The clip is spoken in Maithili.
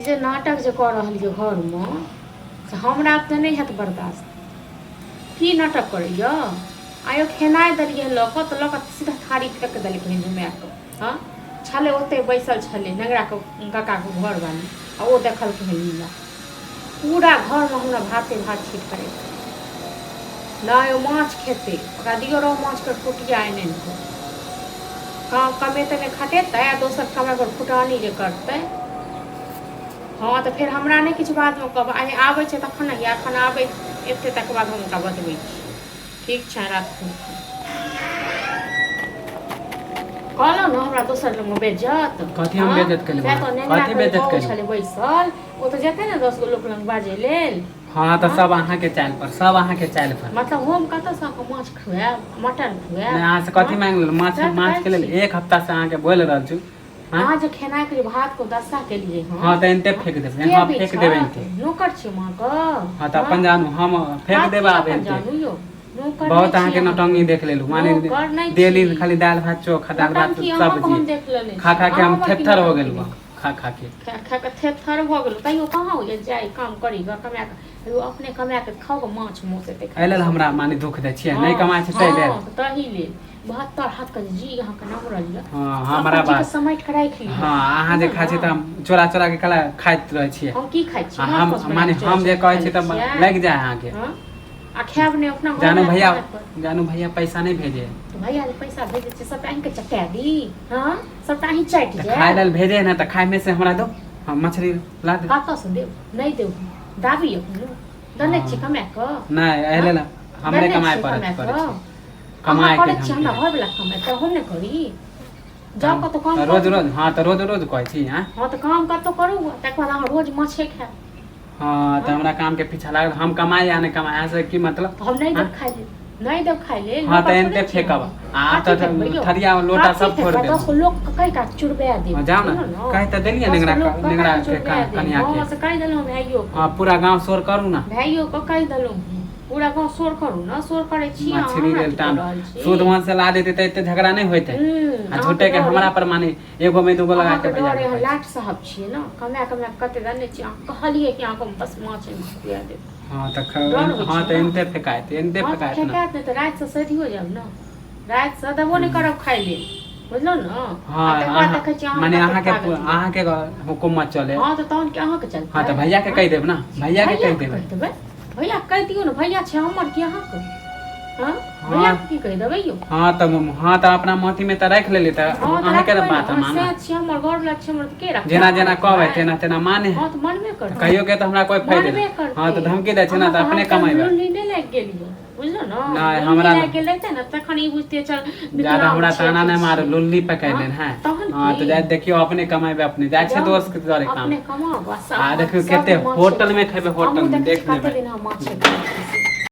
जे नाटक जे कऽ रहल यऽ घरमे से हमरा तऽ नहि हैत बर्दाश्त। की नाटक करैए? आयो खेनाइ देलियै लऽ कऽ तऽ लऽ कऽ सीधा थारी फेक देलकै हन झुमाए कऽ। हँ छलै ओतहि बैसल छलै नेंगराके काकाके घरवाली आ ओ देखलकै हन लीला। पूरा घरमे हमरा भाते भात छीट कऽ राखि नहि ओ माछ खेतै, ओकरा दियौ रहु माछके टुटिया आनि आनि कऽ। काम कमेतै नहि खटेतै आ दोसर कमाइ पर फुटानी जे करतै। हँ तऽ फेर हमरा नहि किछु बादमे कहब। आइ आबै छै तखन ने, एखन आबै एतै तकर बाद हम ओकरा बतबै छी। ठीक छै, राखू। कहलहुँ ने हमरा दोसर लगमे बेज्जत। कथी हम बेज्जत केलहुँ? सएह तऽ नेंगरा कथी बेज्जत बहू केलहुँ? छलै बैसल, ओ तऽ जेतै ने 10 गो लोक लग बाजै लेल। हँ तऽ सब अहाँके चालि पर, सब अहाँके चालि पर। मतलब हम कतऽसँ अहाँके माछ खुआएब, मटन खुआएब? नहि, अहाँ से कथी मांगि लेलहुँ? माछ सएह तऽ माछ के कहै लेल छी। एक हफ्ता से अहाँके बोलि रहल छी। हँ अहाँ जे खेनाइ के जे भात के दशा केलियै हँ। हँ तऽ एनते फेंक देबै। के हँ, फेंक बेचत? देबै एनते। नौकर छी अहाँके? हँ तऽ अपन जानू, हम फेंक देबै आब अपन एनते। जानू यौ, नौकर बहुत नहि छी अहाँके नौटंकी देख लेलहुँ माने नौकर नहि डेली छी। खाली दालि भात चोखा, दालि भात नौटंकी अहाँके हम सब्जी देख लेने खा छी। खा के अहाँ हम हमर की थेथर हो नौटंकी गेलहुँ देख खा खा के। खा खा कऽ थेथर भऽ गेलहुँ, तैयो कहाँ होइए जाय काम करी गऽ कमा कऽ, तैयो अपने कमा कऽ खाउ गऽ माछ मौस एते एहि लेल हमरा माने दुख दै छियै, नहि कमाइ छै ताहि लेल। हँ ताहि लेल 72 हाथ के जी अहाँके नमरल यऽ। हँ हमरा अपन जीके बात समेट कऽ राखि लिअ। हँ, अहाँ जे खाइ छियै तऽ हम चोरा चोरा के कला खाइत रहै छियै। हम की खाइ छी? आ माछ हम मांस बना माने कऽ चोरा हम जे चोरा कहै खा छियै लै तऽ छियै? लागि जाय अहाँके। हँ आ खायब नहि अपना जानू घरमे भैया, कमाइ पर। जानू भैया पैसा नहि भेजे। तऽ भैया जे पैसा भेजै छै सबटा अहींके चटा दी? हँ सबटा अहीं चाटि तऽ खाय जायब? लेल भेजे ने तऽ खायमे से हमरा दो, हम मछली ला दे। कतऽसँ देब? नहि देब हम। दाबी यऽ कोनो दने छियै कमा कऽ? नहि, एहि लेल हमरे दने कमाइ छियै पड़त कमा करै कऽ? छै अहाँ कमाय के करै छियै, हम हमरा घरवला कमाइ तऽ हम नहि करी? जाउ कतहु काम तऽ रोज करू। रोज, हँ तऽ रोज रोज कहै छी। आँय हँ तऽ काम कतहु करू, तकर बाद अहाँ रोज माछे खायब। हँ तऽ हमरा काम के पीछा लागल, हम कमाइ या नहि कमाइ, अहाँ से की मतलब? हम नहि आँय? देब खाय लेल, नहि देब खाय लेल। हँ नौकर तऽ थोड़े एनते छियै फेकब हम। आ कथी तऽ फेकबै यौ? थरिया लोटा कथी सब फोड़ि फेकबै? देब। 10 गो लोकके कहि कऽ चुरबा देब। हँ जाउ ने, बुझलहुँ ने? कहि तऽ देलियै 10 गो नेंगरा लोकके कहि नेंगरा कऽ के चुरबा देब। कनिया के। हँ से कहि देलहुँ भाइयोके। हँ, पूरा गाँव शोर करू ने। भाइयोके कहि देलहुँ, पूरा गाँव शोर करू ने। शोर करै छी अहाँ, मछली हमरा लेल की कऽ टान रहल छी? शुद्ध मन से ला देते तऽ एते झगड़ा नहि होइते। आ अहाँके झूठे के डर हमरा अइ। पर माने एगो में दूगो लगा के अहाँके भैया डर अइ, अहाँ के लाट साहब छियै ने, कमा कमा कऽ कते दने छियै। अहाँ कहलियै कि अहाँके हम बस माछ आनि कऽ खुआ देब। हँ तऽ डर होइ हँ छै तऽ ने। एनते फेकायत, एनते हँ तऽ फेकायत ने। फेकायत नहि तऽ रातिसँ सधियो जायब ने, रातिसँ देबो नहि करब खाय लेल, बुझलहुँ ने? हँ आ तकर बाद अहाँ देखै छियै अहाँके माने कते अहाँके तागत यऽ। अहाँके हुकुमत चले। हँ तऽ तहन की अहाँके चलतै? हँ तऽ भैया के हँ कहि देब ने, भैया के कहि भैयाके देबै। कहि देबै? भैया कहि दियौ ने, भैया छै हमर कि अहाँके? हँ भैया हँ की कहि देबै यौ? हँ तऽ हँ तऽ अपना मथी में तऽ राखि लेली तऽ हँ तऽ अहाँके ने रखबै ने, बात हँ मानब। सएह छियै, हमर घरवला छै हमर तऽ के रखतै? जेना अहाँ जेना कहबै रखबै? तेना तेना माने हँ तऽ मानबे तऽ करतै। कहियो के तऽ हमरा कोइ फायदे मानबे नहि। हँ करतै। तऽ धमकी दै छै ने तऽ अहाँके अपने हम तऽ कमेबै। लुल्ली नहि लागि गेल यऽ, बुझलहुँ ने? नहि लुल्ली हमरा लागि गेल रहितै ने तखन ई बुझतियै चल ज्यादा विकलांग हमरा छै ताना अथी नहि मारू, छियै। लुल्ली पकड़ि हँ लेन है। तहन हँ की तऽ जाइ देखियौ, अपने कमेबै, अपने जाइ छै जाउ दोस्त के दुआरे काम अपने कमाउ आ आ सब देखियौ सब कते दिन माछे होटल में खाउ। खेबै, होटल हमहूँ में देखै देख छियै कते लेबै। दिन हम माछे खाइ छी से।